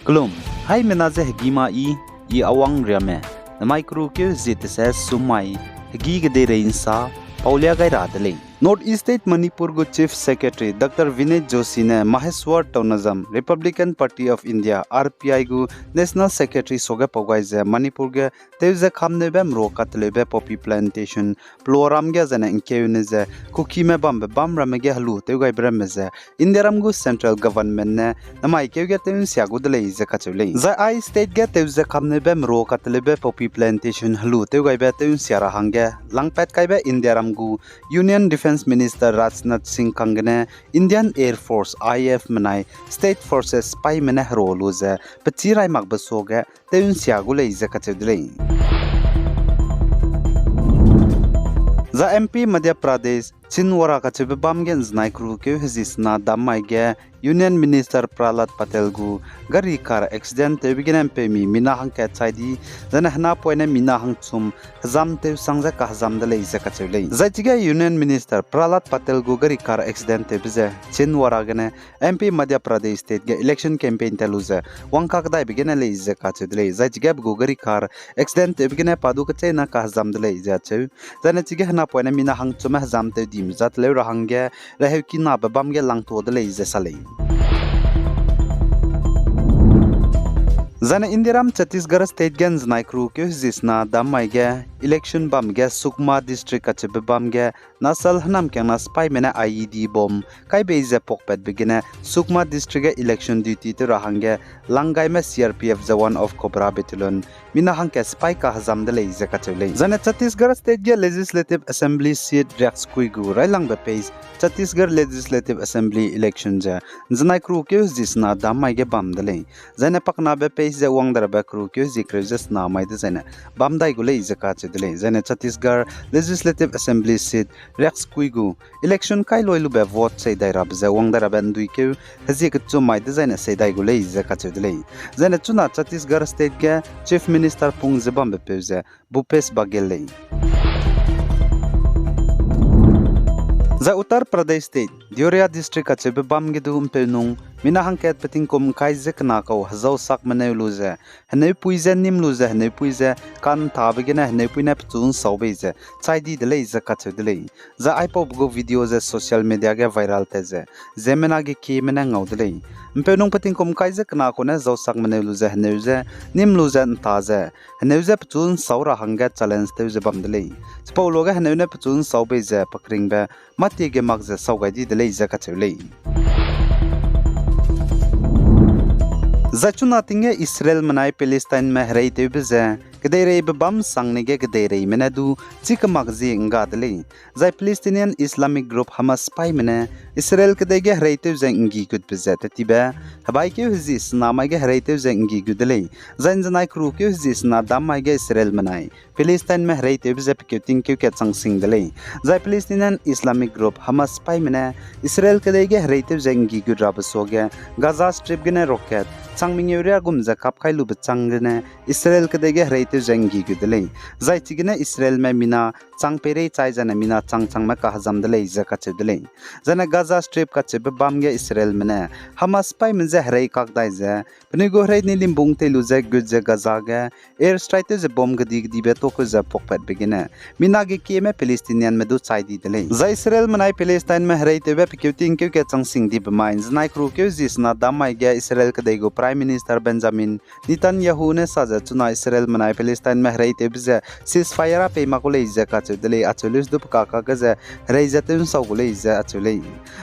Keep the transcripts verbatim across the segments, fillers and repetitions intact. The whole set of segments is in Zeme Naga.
Kelum, haimena je hegî ma i, i Awang Riame, namai kerukeu hezie tese sum mai, hegî kedeirei ’nsa, paulia gai ra de lei. North East State Manipur gu Chief Secretary Doctor Vinay Joshi ne Maheshwar Tounazam, Republican Party of India, R P I gu National Secretary suage pau gai ze Manipur ge tew ze kamneube merua kateleube poppy plantation, peloram ge zene ’ngkeune ze Kukime bambe bam ramme ge helu tew gaibe ramme ze Indiaram gu central government ne namai keu ge tew ’nsia gu de lei ze kacheu lei. Zai ai state ge tew ze kamneube merua kateleube poppy plantation helu tew gaibe tew ’nsia ra hangge langpat kaibe Indiaram gu Union Defence Minister Rajnath Singh kanggene Indian Air Force, I A F menai state forces sipaime ne hero lu ze pechî rai makbe suage tew ’nsia gu lei ze kacheu de lei. Zai M P Madhya Pradesh, Chhindwara kacheube bam ge ’nzenai kerukeu hezie sena dam mai ge Union Minister Prahlad Patel gu gari car accident tewbe gene ’mpeumi mina hangkat chai di, zane henapoine mina hangchum hezam tew sang ze kahezam de lei ze kacheu lei. Zai chige Union Minister Prahlad Patel gu gari car accident tewbe ze Chhindwara gene M P Madhya Pradesh State ge election campaign tat lu ze wangkak daibe gene lei ze kacheu de lei. Zai chige pe gu gari car accident tewbe gene pa du kecheîna kahezam de lei ze acheu. Zane chige henapoine mina hangchume hezam tew dime za teleu ra hangge reheu kinabe bam ge langtua de lei ze sa lei. Zane Indiaram Chhattisgarh State ge ’nzenai kerukeu hezie sena dam mai ge election bam ge Sukma District kacheube bam ge Naxal hênamkiangna sipaime ne I E D bomb kai bei ze pakpatbe gene Sukma District ge election duty tew ra hangge langgaime C R P F Jawan of Cobra Battalion mina hangkat sipai kahezam de lei ze kacheu lei. Zane Chhattisgarh State ge Legislative Assembly seat riaksekui gu railangbe peis Chhattisgarh Legislative Assembly election ze ’nzenai kerukeu hezie sena dam mai ge bam de lei. Zane paknabe peis ze wang derabe kerukeu hezie kereu ze sena mai dezaine bam dai gu lei ze kacheu de lei. Zane Chhattisgarh Legislative Assembly seat riaksekui gu election kailoi lube vote sei dai rabe ze wang dai rabe ’nduikeu hezie kechum mai dezaine sei dai gu lei ze kacheu de lei. Zane chuna Chhattisgarh State ge Chief Minister pung ze bambe peu ze Bhupesh Baghel lei. Zai Uttar Pradesh State, Deoria District kacheube bam ge du ’mpeunung mina hangkat pe tingkum ’ngkai ze kena kau hezau sak meneu lu ze, heneupui ze nîm lu ze heneupui ze ka'ntabe gene heneupui ne pechu ’nsau bei ze chai di de lei ze kacheu de lei. Zai aipaube gu video ze social media ge viral tat ze, ziemmena ge kieme ne ngau de lei. ’Mpeunung pe tingkum ’ngkai ze kena kau ne hezau sak meneu lu ze heneu ze nîm lu ze ’nta ze, heneu ze pechu ’nsau ra hangge challenge tew ze bam de lei. Chipau luage heneu ne pechu ’nsau bei ze pe keringbe mâtie ge mak ze sau gai di de lei ze kacheu lei. Zai chuna ting ge Israel menai Palestineme hereitewbe ze kedeireibe bâm sangne ge kedeireime ne du chî kemak zie ’ngga de lei. Zai Palestinian Islamic Group Hamas sipaime ne Israel kedei ge hereitew ze ’nggi gutbe ze tettibe hebaikeu hezie sena mai ge hereitew ze ’nggi gut de lei. Zai ’nzenai kerukeu hezie sena dam mai ge Israel menai Palestineme hereitewbe ze pe keu tingkeu kat chang sing de lei. Zai Palestinian Islamic Group Hamas sipaime ne Israel kedei ge hereitew ze ’nggi gut rabe suage Gaza Strip gene rocket chang mengeu riâ gum ze kap kai lube chang gene Israel kedei ge hereitew ze ’nggi gut de lei. Zai chigene Israelme mina chang peirei chai zane mina chang changme kahezam de lei ze kacheu de lei. Zane Gaza Strip kacheube bâm ge Israelme ne Hamas sipaime je herei kak dai ze penui gu herei ni limbung tei lu ze gut ze Gaza ge air strike tew ze bomb kedi kedibe tuakeu ze pakpatbe gene mina ge kieme Palestinianme du chai di de lei. Zai Israel menai Palestineme hereitewbe pe keu tingkeu kat chang sing dibe mai ’nzenai kerukeu hezie sena dam mai ge Israel kedei gu Prime Minister Benjamin Netanyahu ne sa ze chuna Israel menai Palestineme hereitewbe ze ceasefire a pei mak gu lei ze kacheu de lei, acheu lei du pe kakak ge ze herei ze tew ’nsau gu lei ze acheu lei.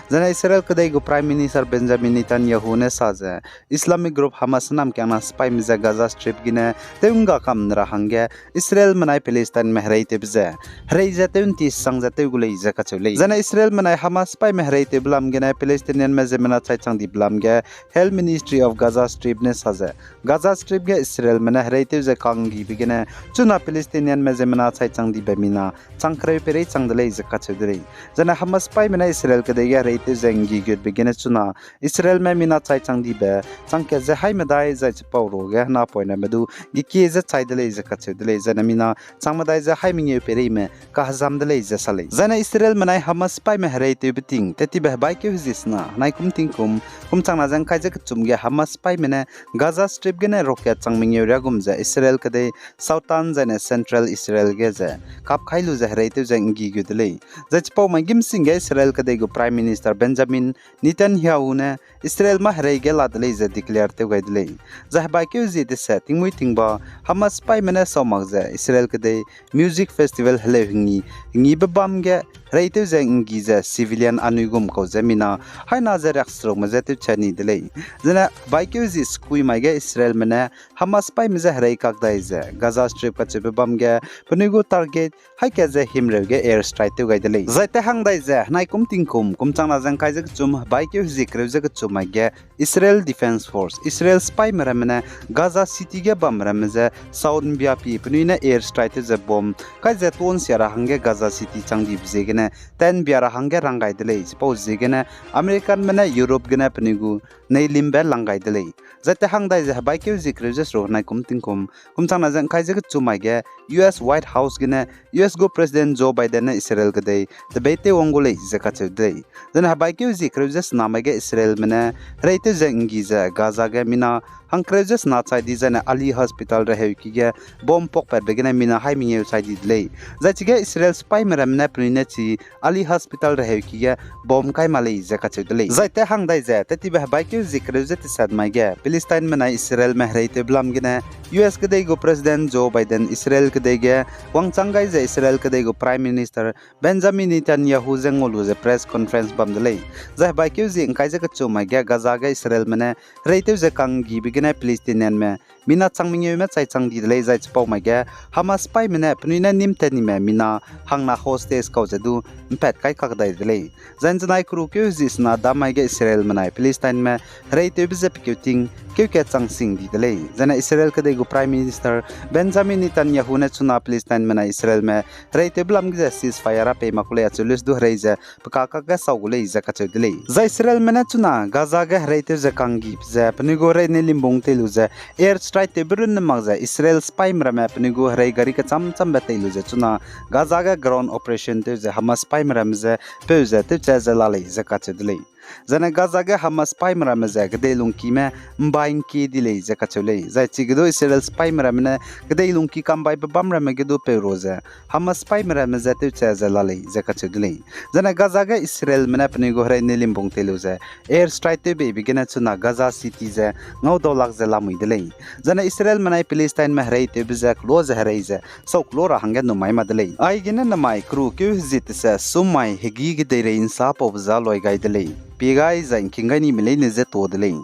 Zane Israel kedei gu Prime Minister Benjamin Netanyahu ne sa ze Islamic Group Hamas hênamkiangna sipaime ze Gaza Strip gene tew ’ngga kam ne ra hangge Israel menai Palestineme hereitewbe ze herei ze tew ’nti sang ze tew gu lei ze kacheu lei. Zane Israel menai Hamas sipaime hereitewbe lam gene Palestinianme ziemmena chai chang dibe lam ge Health Ministry of Gaza Strip ne sa ze Gaza Strip ge Israelme ne hereitew ze ka'nggi be gene, chuna Palestinianme ziemmena chai chang dibe mina chang kereu peirei chang de lei ze kacheu de lei. Zane Hamas sipaime ne Israel kedei ge hereitew ze nggi gutbe gene chuna Israelme mina chai chang dibe chang kat ze haî medai zai chipau ruage henapoine me du gekie ze chai de lei ze kacheu de lei. Zane mina chang medai ze haî mengeu peireime kahezam de lei ze sa lei. Zane Israelme nai Hamas sipaime hereitewbe ting tat tibe hebaikeu hezie sena, nai kum tingkum, kum changna ze ngkai ze kechum ge Hamas sipaime ne Gaza Strip gene rocket chang mengeu riagum ze Israel kedei Southern zaine Central Israel ge ze kap kai lu ze hereitew ze nggi gu de lei. Zai chipau mai gîmsing ge Israel kedei gu Prime Minister Benjamin Netanyahu ne Israel mâ herei ge la de lei ze declare tew gai de lei. Zai hebaikeu hezie tese tingmuî tingba Hamas sipaime ne sau mak ze Israel kedei music festival heleu hengi, hengibe bam ge hereitew ze nggi ze civilian anui gum kau ze mina haîna ze riakserukme je tewcha ni de lei. Zane hebaikeu hezie sekui mai ge Israelme ne Hamas sipaime je herei kakdai ze Gaza Strip kacheube bam ge penui gu target haî kat ze himreu ge air strike tew gai de lei. Zai te hang dai ze nai kum tingkum, kum changna ze ngkai ze kechum, hebaikeu hezie kereu ze kechum mai ge Israel Defense Force, Israel sipaime ramme ne Gaza City ge bam ramme je South Mbia pi penui ne air strike tew ze bomb kai ze ton sia ra hangge Gaza City chang dibe ziegene ten bia ra hangge rang gai de lei. Chipau ziegene Americanme ne Europe gene penui gu neilimbe lang gai de lei. Zai te hang dai ze hebaikeu hezie kereu ze seruk nai kum tingkum, kum changna ze ngkai ze kechum mai ge U S White House gene U S gu President Joe Biden ne Israel kedei tebei tew wang gu lei ze kacheu de lei. Zane hebaikeu hezie kereu ze sena mai ge Israelme ne hereitew ze nggi ze Gaza ge mina hangkereu ze sena chai di zaine Ali Hospital reheuki ge bomb pakpatbe gene mina haî mengeu chai di de lei. Zai chige Israel sipaime ramme ne penui ne chi Ali Hospital reheuki ge bomb kai ma lei ze kacheu de lei. Zai te hang dai ze tat tibe hebaikeu hezie kereu ze tesat mai ge Palestineme nai Israelme hereitewbe lam gene U S kedei gu President Joe Biden Israel kedei ge wangchang gai ze Israel kedei gu Prime Minister Benjamin Netanyahu je ngau lu ze press conference bam de lei. Zai hebaikeu hezie ngkai ze kechum mai ge Gaza ge Israelme ne hereitew ze kanggibe gene Palestinianme mina chang mengeume chai chang di de lei. Zai chipau mai ge Hamas sipaime ne penui ne nîm tat nime mina hangna hostage kau ze du mpat kai kakdai de lei. Zai nzenai kerukeu hezie sena dam mai ge Israelme nai Palestineme hereitewbe je pekeu ting keu kat chang sing di de lei. Zane Israel kedei gu Prime Minister Benjamin Netanyahu ne chuna Palestineme nai Israelme hereitewbe lam ge ze ceasefire ra pei mak ku lei acheu lus du herei ze peka kakge sau gu lei ze kacheu de lei. Zai Israelme ne chuna Gaza ge hereitew ze kanggibe ze penui gu herei neilim bung tei lu ze air strike tewbe runne mak ze Israel sipaime ramme penui gu herei gari kecham chambe tei lu ze chuna Gaza ge ground operation tew ze Hamas sipaime ramme je peu ze tewcha ze la lei ze kacheu de lei. Zane Gaza ge Hamas sipaime ramme ze kedei lungkime mbai ngkie di lei ze kacheu lei. Zai chige du Israel sipaime ramme ne kedei lungki kambaibe bam ramme ge du peu ru ze Hamas sipaime ramme je tewcha ze la lei ze kacheu de lei. Zane Gaza ge Israelme ne penui gu herei neilim bung tei lu ze air strike tewbeibe gene chuna Gaza City ze ngaudau lak ze lamui de lei. Zane Israelme nai Palestineme hereitewbe je kelo ze herei ze sau kelo ra hangge numai ma de lei. Aigene namai kerukeu hezie tese sum mai hegî gedeirei nsa paube za loi gai de lei. Pie gai zai ngking gai nime leine je to de lei.